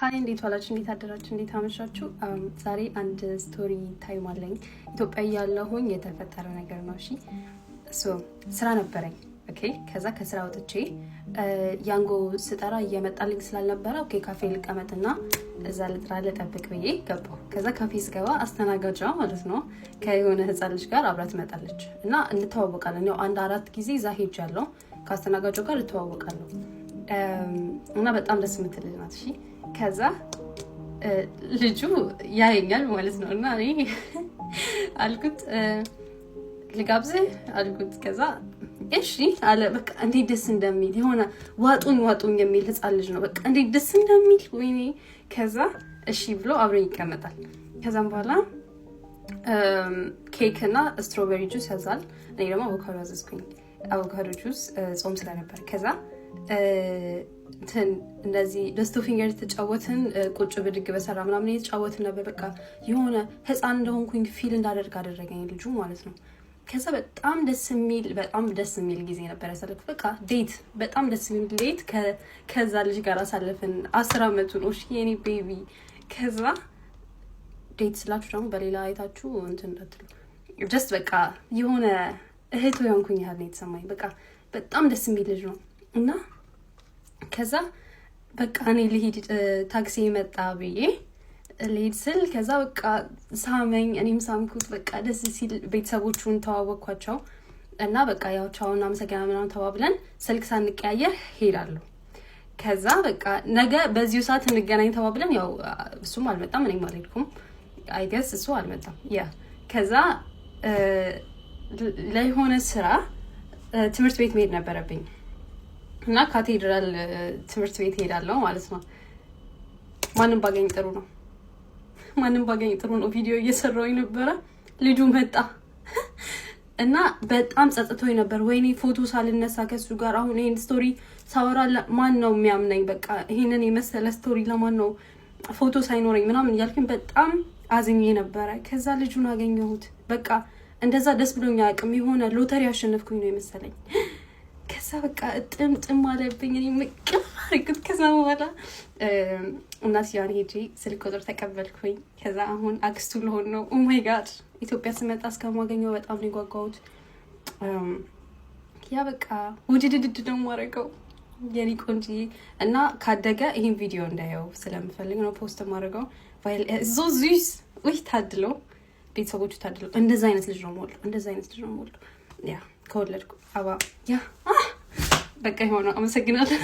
Hi፣ እንዴት ዋላችሁ? እንዴት አደራችሁ? እንዴት አመሻችሁ? ዛሬ አንድ story time አለኝ። ኢትዮጵያ እያለሁኝ የተፈጠረ ነገር ነው። እሺ፣ so ስራ ነበረኝ። Okay፣ ከዛ ከስራ ወጥቼ ያንጎ ስጠራ እየመጣልኝ ስላልነበረ okay ካፌ ልቀመጥና እዛ ልጥራ ልጠብቅ ብዬ ገባሁ። ከዛ ካፌ ስገባ አስተናጋጇ ማለት ነው ከየሆነ ህፃን ልጅ ጋር አብራ ትመጣለች እና እንተዋወቃለን። ያው አንድ አራት ጊዜ እዛ ሄጃለሁ። ከአስተናጋጇ ጋር እተዋወቃለሁ እና በጣም ደስ የምትል ልጅ ናት። እሺ፣ ከዛ ልጁ ያየኛል ማለት ነው እና እኔ አልኩት፣ ልጋብዝህ አልኩት። ከዛ እሺ አለ። በቃ እንዴት ደስ እንደሚል፣ የሆነ ዋጡኝ ዋጡኝ የሚል ህፃን ልጅ ነው። በቃ እንዴት ደስ እንደሚል፣ ወይኔ። ከዛ እሺ ብሎ አብሮኝ ይቀመጣል። ከዛም በኋላ ኬክ እና strawberry juice ያዛል። እኔ ደግሞ አቮካዶ አዘዝኩኝ። አቮካዶ ጁስ ጾም ስለነበር። ከዛ እንትን እንደዚህ ደስቶ finger ተጫወትን፣ ቁጭ ብድግ በሰራ ምናምን እየተጫወትን ነበር። በቃ የሆነ ህፃን እንደሆንኩኝ feel እንዳደርግ አደረገኝ ልጁ ማለት ነው። ከዛ በጣም ደስ የሚል ጊዜ ነበር ያሳለፍኩት። በቃ date፣ በጣም ደስ የሚል date ከዛ ልጅ ጋር አሳለፍን። 10 አመቱ ነው፣ እሺ የኔ baby። ከዛ date ስላችሁ ደግሞ በሌላ አይታችሁ እንትን እንዳትሉ፣ just በቃ የሆነ እህቱ የሆንኩኝ ያህል ነው የተሰማኝ። በቃ በጣም ደስ የሚል ልጅ ነው እና ከዛ በቃ እኔ ልሂድ፣ ታክሲ መጣ ብዬ ልሂድ ስል ከዛ በቃ ሳመኝ፣ እኔም ሳምኩት። በቃ ደስ ሲል ቤተሰቦቹን ተዋወቅኳቸው እና በቃ ያው ቻውን አመሰግና ምናምን ተባብለን ስልክ ሳንቀያየር ሄዳለሁ። ከዛ በቃ ነገ በዚሁ ሰዓት እንገናኝ ተባብለን ያው እሱም አልመጣም፣ እኔም አልሄድኩም። I guess እሱ አልመጣም። Yeah፣ ከዛ ለሆነ ስራ ትምህርት ቤት መሄድ ነበረብኝ እና ካቴድራል ትምህርት ቤት ሄዳለሁ ማለት ነው። ማንም ባገኝ ጥሩ ነው። ማንም ባገኝ ጥሩ ነው። ቪዲዮ እየሰራሁኝ ነበረ። ልጁ መጣ እና በጣም ጸጽቶኝ ነበር። ወይኔ ፎቶ ሳልነሳ ከሱ ጋር አሁን ይሄን story ሳወራ ማን ነው የሚያምነኝ? በቃ ይሄንን የመሰለ story ለማን ነው ፎቶ ሳይኖረኝ ምናምን እያልኩኝ በጣም አዝኜ ነበረ። ከዛ ልጁን አገኘሁት። በቃ እንደዛ ደስ ብሎኝ አያውቅም። የሆነ ሎተሪ ያሸነፍኩኝ ነው የመሰለኝ። ከዛ በቃ ጥም ጥም አለብኝ። እኔ ምቅም አድርጉት። ከዛ በኋላ እናትየዋን ሄጄ ስልክ ቁጥር ተቀበልኩኝ። ከዛ አሁን አክስቱ ልሆን ነው። Oh my God፣ ኢትዮጵያ ስመጣ እስከማገኘው በጣም ነው የጓጓሁት። Yeah፣ በቃ ውድድድድ ነው የማደርገው የኔ ቆንጂ እና ካደገ ይህን ቪዲዮ እንዳየው ስለምፈልግ ነው post የማደርገው። So süß፣ ውይ ታድሎ፣ ቤተሰቦቹ ታድሎ። እንደዛ አይነት ልጅ ነው የምወልደው። እንደዛ አይነት ልጅ ነው የምወልደው። Yeah፣ ከወለድኩ አባ yeah በቃ የሆነው። አመሰግናለሁ።